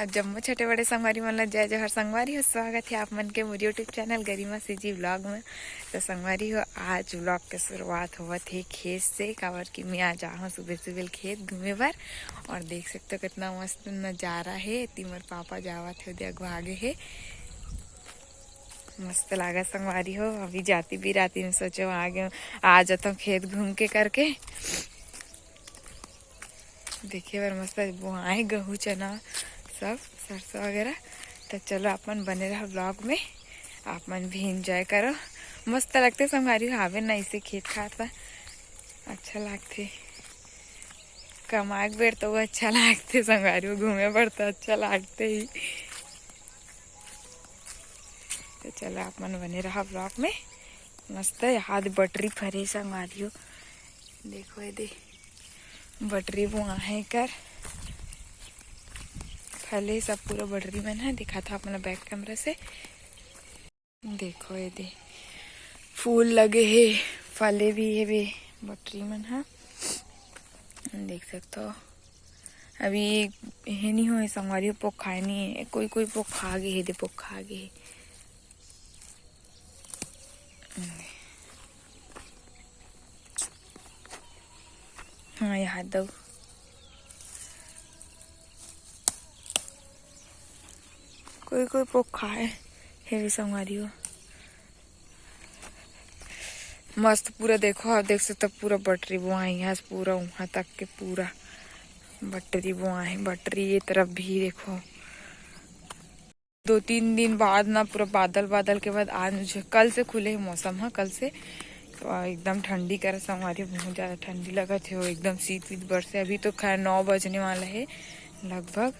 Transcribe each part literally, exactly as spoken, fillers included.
जम्मो छोटे बड़े संगवारी मन ला जय जोहार। संगवारी हो, स्वागत हे आप मन के मोर YouTube चैनल गरिमा सीजी व्लॉग में। तो संगवारी हो, आज व्लॉग के शुरुआत होवत हे खेत से, काबर कि मैं आज आहूँ सुबह सुबह खेत घूमे बर। और देख सकते हो कितना मस्त नजारा हे। एती मोर पापा जावत हे, ओदे अगवा आगे हे। मस्त लागत संगवारी हो। अभी जाती बिराती में सोचे आगे आ जाता खेत घूम के करके। देखे बर मस्त बोआए गहूँ चना सब सरसों वगैरह। तो चलो आप मन बने रहो व्लॉग में, आप मन भी एंजॉय करो। मस्त लगथे संगवारी हो, आवे ना इसे खेत खात ला अच्छा लागथे। कमाए के बेर तो वो अच्छा लागथे संगवारी हो, घूमे बर तो अच्छा लागथे ही। तो चलो आप मन बने रहा व्लॉग में। मस्त याद बटरी फरे संगवारी हो, देखो ये दे बटरी बोआ है कर फले सब पूरा बटरी मन है, दिखात हों आप मन ला बैक कैमरा से। देखो ये दे फूल लगे हे, फले भी हे बे बटरी मन हा, देख सकते हो। अभी हे नहीं होए संगवारी हो, पोखाए नहीं है, कोई कोई पोखा गे हे दे, पोखा गे हे। हाँ, यहाँ दो। कोई कोई पोखा है, हे भी संगवारी हो। मस्त पूरा देखो, आप देख सकते हो, पूरा बटरी बोआ है यहाँ से पूरा वहाँ तक के पूरा बटरी बोआ है। बटरी ये तरफ भी देखो, दो तीन दिन बाद ना पूरा बादल बादल के बाद आज मुझे कल से खुले हे मौसम हा, कल से तो एकदम ठंडी करत संगवारी, बहुत ज़्यादा ठंडी लगत हे, वो एकदम शीत वीत बरसे। अभी तो खैर नौ बजने वाला है लगभग,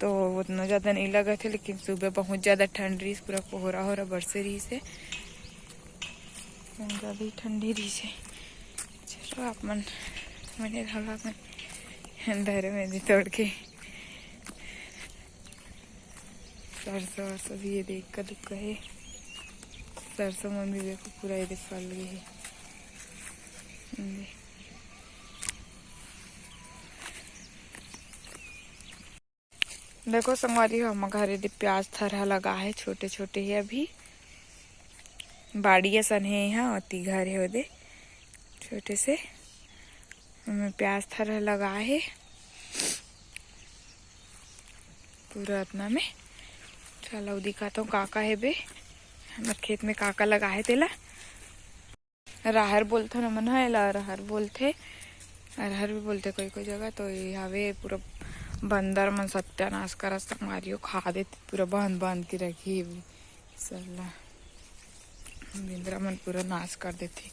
तो उतना ज़्यादा नहीं लगत हे, लेकिन सुबह बहुत ज़्यादा ठंड रही, पूरा कोहरा होरा बरसे रही से, बहुत ज़्यादा ही ठंडी रही से। चलो आप मन मने रहला में धरे में भी तोड़ के सरसों वरसों भी ये दे इक्का दुक्का हे। सरसों मन भी देखो पूरा ये दे फल गे हे। ये दे। देखो संगवारी हो, हमर घर ये दे प्याज थरहा लगा हे, छोटे छोटे हे अभी। बाड़ी असन हे यहाँ, ओती घर हे ओदे छोटे से। ओमे प्याज थरहा लगा हे पूरा अतना में। चलो दिखात हों का का हे बे, हमर खेत में का का लगा हे तेला। राहर बोलथन हमन ह, एला अरहर बोलथे, अरहर भी बोलथे कोई कोई जगह। तो ये हवे पूरा बंदर मन सत्यानाश करत संगवारी हो, खा देथे पूरा बांध बांध के रखी हे सरला। बेंदरा मन पूरा नाश कर देथे।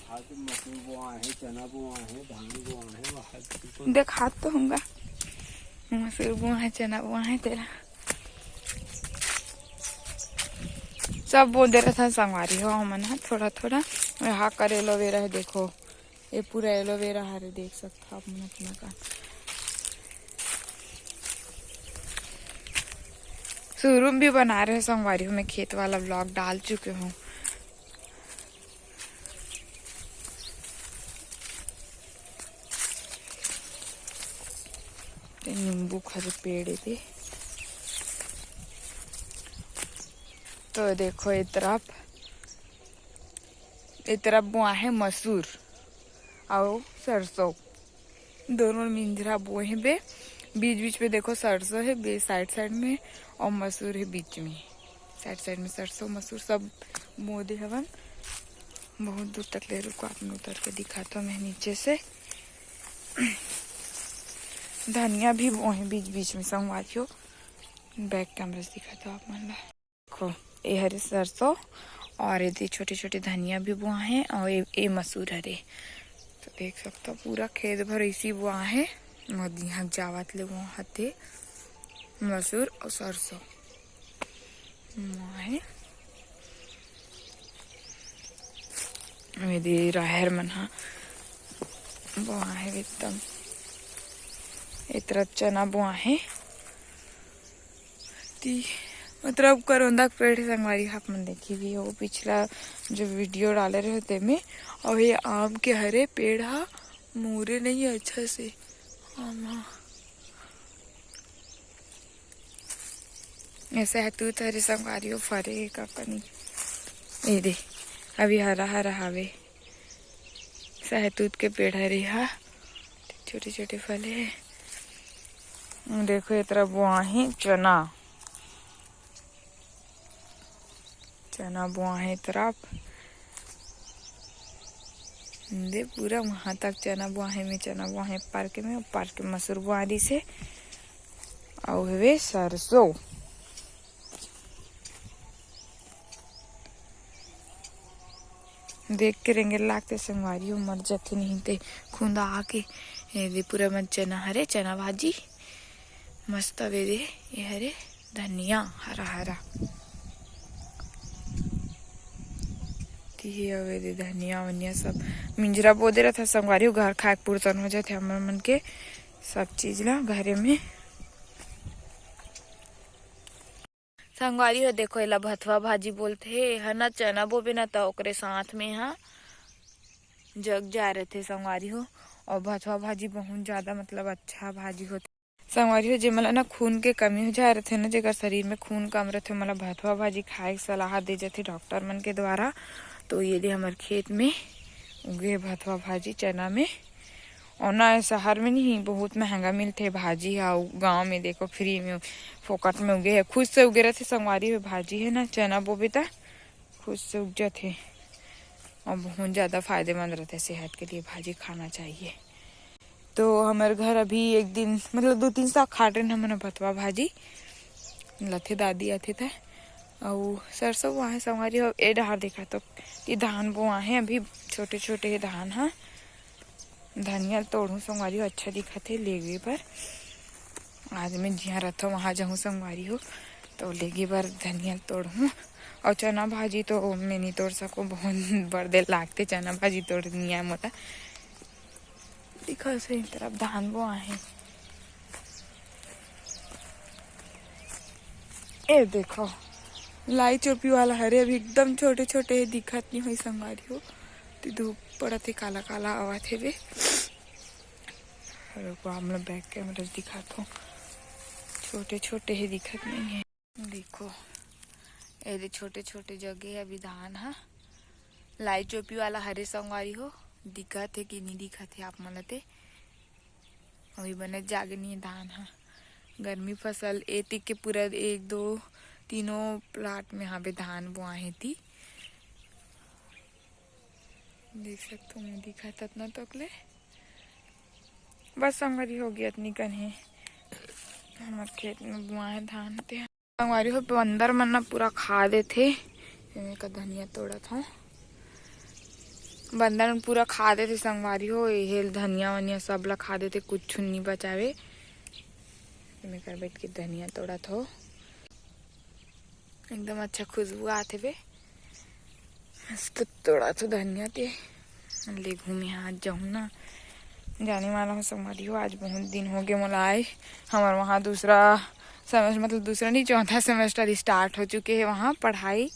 आज मसूर बोआ हे, चना बोआ हे, धान बोआ हे, वहाँ बिल्कुल देखात तो होंगा, मसूर बोआ हे, चना बोआ हे तेला। सब बो दे रहा था संगवारी हो हमन ह थोड़ा थोड़ा। और हाँ कर एलोवेरा हे, देखो ये पूरा एलोवेरा हरे, देख सकते हो आप मन अपना का। शुरू में भी बना रहे संगवारी हो, मैं खेत वाला व्लॉग डाल चुके हूँ। ते नींबू खरे पेड़ हे ते। तो देखो ये तरफ, ये तरफ बोआ हे मसूर अउ सरसों, दोनों मिंजरा बोए हे बे। बीच बीच में देखो सरसों हे बे, साइड साइड में, अउ मसूर हे बीच में। साइड साइड में सरसों मसूर सब बो दे हवन। बहुत दूर तक ले रुको, आप मन उतर के दिखात हों मैं नीचे से। धनिया भी बोए हे बीच बीच में संगवारी हो, बैक कैमरा से दिखात हों आप मन ला। देखो ये हरे सरसों और ये दे छोटे छोटे धनिया भी बोआ हे और ये, ये मसूर हरे। तो देख सकते हो पूरा खेत भर इसी बोआ हे। मोदी यहाँ जावत ले बोआ हते मसूर और सरसों बोआ हे। ये दे राहर मन हा बोआ हे एकदम। ये तरफ चना बोआ हे। ती मतलब करोंदा के पेड़ हे संगवारी, आप मन देखे भी हो पिछला जो वीडियो डाले रहे तेमे। और ये आम के हरे पेड़ हा मुरे नहीं अच्छा से। हाँ, हाँ। ऐसे है तू तेरे संगवारी हो फरे का कनी। ये दे, अभी हरा हरा हावे। सहतूत के पेड़ हरे हा, छोटे छोटे फल हे। देखो, ये तरफ बोआ हे चना, चना बोआ हे ये तरफ। दे, पूरा वहाँ तक चना बोआ हे, में चना बोआ हे पार्क में, पार्क में मसूर बोआ रही से, अउ हवे सरसों। देख के रेंगे लागते संगवारी हो, मर जाथे नहीं ते खुंदा आके। ये दे पूरा मन चना हरे, चना भाजी मस्त हवे दे। ये हरे धनिया हरा हरा, तिही हवे दे धनिया वनिया सब। मिंजरा बो दे रहा था संगवारी हो, घर खाए के पुरतन हो जाथे हमर मन के सब चीज ला घरे में। संगवारी हो देखो, एला भथवा भाजी बोलथे। एहा ना चना बोबे ना, त ओकरे साथ में हा जग जा रथे संगवारी हो। और भथवा भाजी बहुत ज्यादा, मतलब, अच्छा भाजी होथे संगवारी हो। जेमन ला ना खून के कमी हो जा रथे ना, जेकर शरीर में खून कम रथे, ओमन ला भथवा भाजी खाए के सलाह दे जाथे डॉक्टर मन के द्वारा। तो ये दे हमर खेत में उगे भथवा भाजी चना में। और ना, शहर में नहीं, बहुत महंगा मिलथे भाजी हा। अउ गाँव में देखो, फ्री में, फोकट में उगे हे, खुद से उगे रथे संगवारी हो। भाजी हे ना, चना बोबे त खुद से उग जाथे और बहुत ज्यादा फायदेमंद रथे सेहत के लिए। भाजी खाना चाहिए। तो हमर घर अभी एक दिन, मतलब, दो तीन साग खा रहे हमन भथवा भाजी, लथे दादी आथे त। अउ सरसों बोआ हे संगवारी हो, ए डहार देखा तो ये धान बोआ हे, अभी छोटे छोटे हे धान हा। धनिया ल तोड़हूँ संगवारी हो, अच्छा दिखत हे लेगे बर। आज मैं जिहाँ रथों वहाँ जाहूँ संगवारी हो, तो लेगे बर धनिया ल तोड़हूँ। और चना भाजी तो मैं नहीं तोड़ सकूँ, बहुत बड़ देर लागथे चना भाजी तोड़निया मोला। दिखा से तरफ धान बोआ हे। ए देखो, लाई चोपी वाला हरे, अभी एकदम छोटे छोटे हे, दिखत नहीं होई संगवारी हो। ती धूप पड़त हे, काला काला आवत हे बे। अरे को हम लोग बैक कैमरा से दिखात हो, छोटे छोटे हे, दिखत नहीं है। देखो, ये दे छोटे छोटे जगह हे अभी धान हा। लाई चोपी वाला हरे संगवारी हो, दिखत हे कि नहीं दिखत हे आप मन ला ते। अभी बने जागे नहीं हे धान हा। गर्मी फसल एती के पूरा एक दो तीनों प्लाट में हावे धान बोआ हे ती। देख सकथो, मैं दिखात अतना तक ले। बस संगवारी हो गया, अतनी कन हे। हमर खेत में बोआ हे धान ते। संगवारी हो, बंदर मन ना पूरा खा देथे। एमे का धनिया तोड़त हूँ। बंदर मन पूरा खा देथे संगवारी हो, एहे धनिया वनिया सब ला खा देथे, कुछ नहीं बचावे। एमे कर बैठ के धनिया तोड़त हो। एकदम अच्छा खुशबू आथे बे। मस्त तोड़ा तो धनिया के। ले घूमे हाथ जाऊँ ना। जाने वाला हूँ संगवारी हो, आज बहुत दिन हो गए मोला आए। हमार वहाँ दूसरा सेमेस्टर, मतलब दूसरा नहीं, चौथा सेमेस्टर स्टार्ट हो चुके है वहाँ पढ़ाई।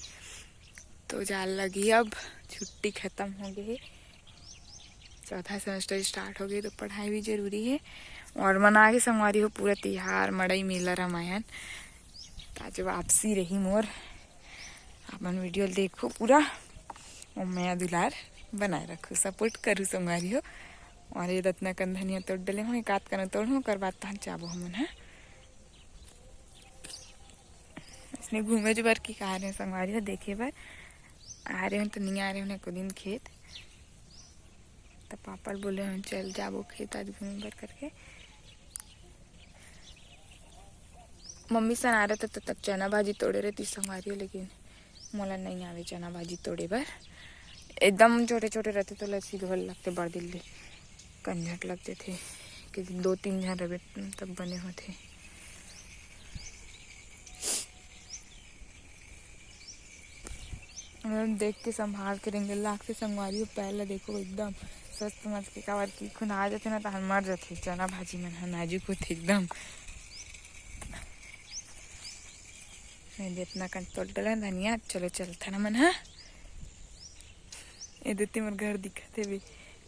तो जाल लगी अब, छुट्टी खत्म हो गई है। चौथा सेमेस्टर स्टार्ट हो गई तो पढ़ाई भी जरूरी है। और मना के संगवारी हो पूरा तिहार, मड़ई, मेला, रामायण। तो आज वापसी रही मोर। अपन वीडियो ल देखो पूरा, और मया दुलार बनाए रखो, सपोर्ट करू संगवारी हो। और ये रत्ना कन धनिया तोड़ डले हो, एक आध कन तोड़ हो, ओकर बाद तहन चाबो हमन, हाँ। इसने घूमे जो बर की कहा रहे संगवारी हो, देखे बर आ रहे हो तो नहीं आ रहे हो ना एको दिन खेत। त पापा ल बोले हन, "चल जाबो खेत आज घूमे बर," करके। मम्मी सन आ रहते तो तब चना भाजी तोड़े रहती संगवारी हो, लेकिन मोला नहीं आवे चना भाजी तोड़े बर। एकदम छोटे छोटे रहते तो लसी घोल लगते बड़ दिल ले, कंझट लगते थे कि दो तीन झन रहे तब बने होते। एकदम देख के संभाल के रेंगे लागथे संगवारी हो। पैर ला देखो एकदम सस्त मत के, काबर कि खुना जाथे ना, तहन मर जाथे। चना भाजी मन ह नाजुक होथे एकदम। मैं दे इतना कन तोड़ डलन धनिया। चलो चलथन हमन ह। ए देती मोर घर दिखत हे बे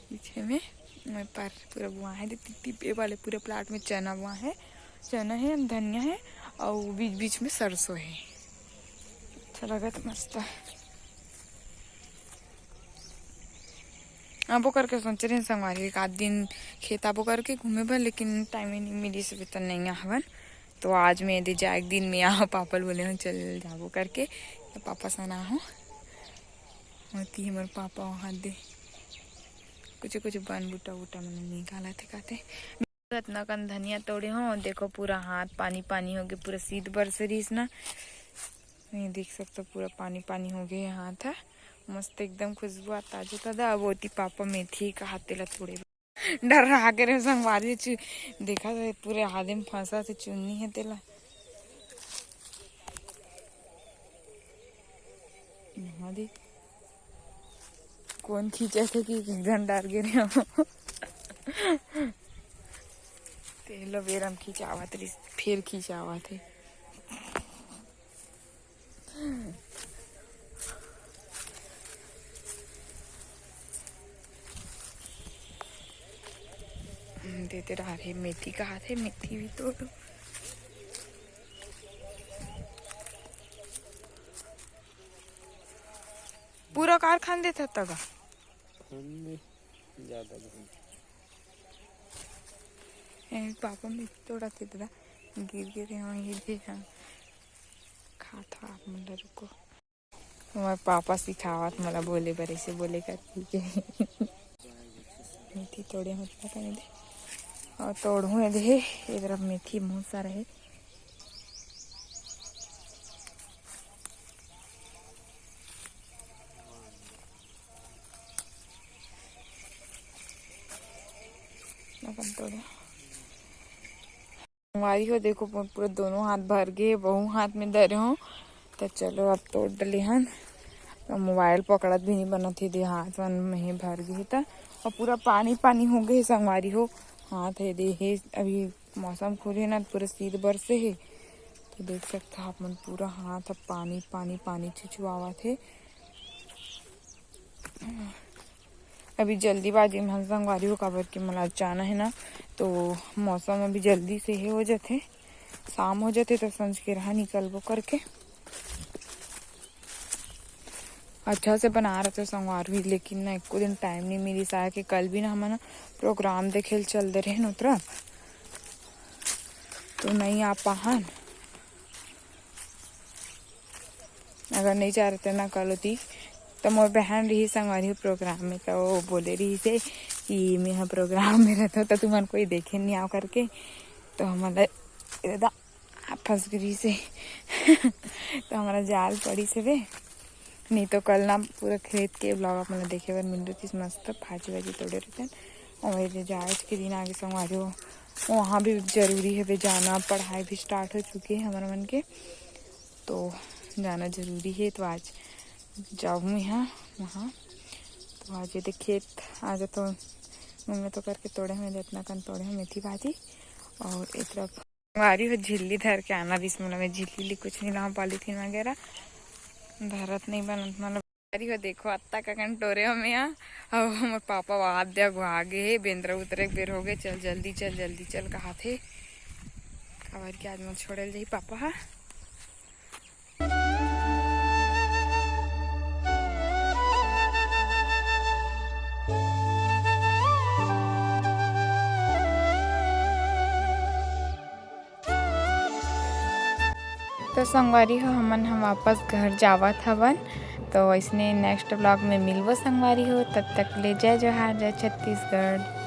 पीछे में। मैं पर पूरा बोआ हे, देख, टिप, टिप, ये वाले पूरे प्लाट में चना बोआ हे, चना हे, धनिया हे, और बीच बीच में सरसों हे। अच्छा लगत, मस्त हे। आबो करके सोचे रहेन संगवारी, एक आध दिन खेत आबो करके घूमे बर, लेकिन टाइम ही नहीं मिलिस, अभी तो नहीं आहवन। तो आज मैं दे जा, एक दिन में आहो, पापा ल बोले हूँ चल जाबो करके, तो पापा सन आहो। होती हमर पापा वहाँ दे कुछ कुछ बन बूटा बूटा मन निकालत हे काते। अतना कन धनिया तोड़े हो, देखो पूरा हाथ पानी पानी हो गए, पूरा शीत बरस रहीस ना, नहीं देख सकते, पूरा पानी पानी हो गए हाथ ह। मस्त एकदम खुशबू आता, ताजा ताजा। अब ओती पापा मेथी का हाथ तेला तोड़े, डर रहा के रे संगवारी चु-, देखा तो पूरे हाथ में फंसा से चुन्नी है तेला। यहाँ दे, कौन खींचा थे कि एक घन डार गिरे हम। तेलो बेरम खींचावत रही, फिर खींचावत है। देते रहा रे, मेथी कहा थे, मेथी भी तोड़। पूरा कारखान देता तगा। खान दे, ज्यादा नहीं। ए, पापा में थोड़ा थे दादा, गिर गिर यहाँ, ये दे, हाँ। खा था आप मुंडा रुको। हमारे पापा सिखावत मला बोले बर, ऐसे बोले कर, ठीक है। मेथी तोड़े होता कहीं दे। और तोड़हूँ ये दे, ये तरफ मेथी बहुत सारा है। अपन तोड़े। संगवारी हो, देखो, पू-, पूरा दोनों हाथ भर गए, बहु हाथ में धरे हो। तो चलो, अब तोड़ डले हन। तो मोबाइल पकड़त भी नहीं बनत हे, दे हाथ मन में भर गए हे। तो और पूरा पानी पानी हो गए, संगवारी हो। हाथ है दे हे, अभी मौसम खुले ना, पूरा शीत बरसे हे। तो देख सकते हो आप मन, पूरा हाथ अब पानी, पानी, पानी चुचुआवत हे। अभी जल्दीबाजी में हन संगवारी हो, काबर कि मोला जाना है ना, तो मौसम अभी जल्दी से हे हो जाथे, शाम हो जाथे, तो संझ के रहा निकलबो करके। अच्छा से बना रहे थे संगवारी, लेकिन ना एको दिन टाइम नहीं मिलिस आए के। कल भी ना हमन प्रोग्राम देखे ल चल दे रहे न उतरा, तो नहीं आ पाहन। अगर नहीं जा रहे ना कल होती, तो मोर बहन रही संगवारी प्रोग्राम में, तो वो बोले रही से कि मैं यहाँ प्रोग्राम में रहता हूँ, तो तुमन कोई देखे नहीं आओ करके, तो हमारा इधर फंस गई से तो हमारा जाल पड़ी से बे। नहीं तो कल ना पूरा खेत के ब्लॉग आप मन देखे बर मिल रही, मस्त भाजी वाजी तोड़े रहते हैं। और वही आज के दिन आगे संगवारी हो, वहाँ भी जरूरी है बे जाना, पढ़ाई भी स्टार्ट हो चुकी है हमारे मन के, तो जाना जरूरी है। तो आज जाऊँ यहाँ वहाँ, तो आज ये देख खेत आ जा, तो मम्मी तो करके तोड़े हुए, जितना कन तोड़े हुए मेथी भाजी। और एक तरफ संगवारी हो झिल्ली धर के आना रिस, मतलब मैं झिल्ली ली कुछ नहीं लाऊँ, पॉलीथीन वगैरह धरत नहीं बनत, मतलब संगवारी हो देखो, अत्ता का कन टोरे हो मैं, अब हमर पापा वहाँ दे अगुआ गे हे, बेंदरा उतरे के बेर हो गए, चल जल्दी चल, जल्दी चल कहा थे। काबर के आज मोर छोड़े ल जाही पापा हा। तो संगवारी हो, हमन हम वापस घर जावत हवन। तो इसने नेक्स्ट ब्लॉग में मिलबो संगवारी हो, तब तक ले जय जोहार, जय छत्तीसगढ़।